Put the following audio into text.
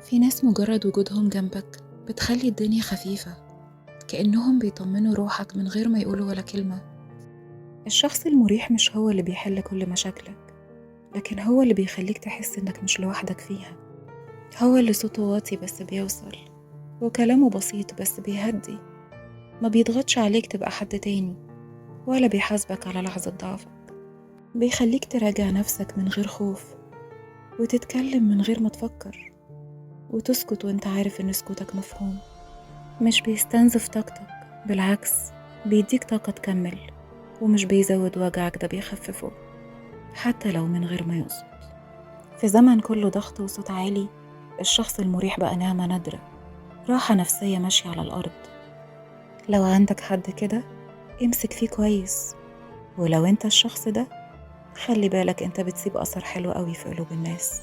في ناس مجرد وجودهم جنبك بتخلي الدنيا خفيفة، كأنهم بيطمنوا روحك من غير ما يقولوا ولا كلمة. الشخص المريح مش هو اللي بيحل كل مشاكلك، لكن هو اللي بيخليك تحس إنك مش لوحدك فيها. هو اللي صوته واطي بس بيوصل، وكلامه بسيط بس بيهدي، ما بيضغطش عليك تبقى حد تاني، ولا بيحاسبك على لحظة ضعفك. بيخليك تراجع نفسك من غير خوف، وتتكلم من غير ما تفكر، وتسكت وانت عارف ان سكوتك مفهوم. مش بيستنزف طاقتك، بالعكس بيديك طاقة تكمل، ومش بيزود وجعك، ده بيخففه حتى لو من غير ما يقصد. في زمن كله ضغط وصوت عالي، الشخص المريح بقى نعمة نادرة، راحة نفسية ماشية على الأرض. لو عندك حد كده امسك فيه كويس، ولو انت الشخص ده خلي بالك انت بتسيب أثر حلو قوي في قلوب الناس.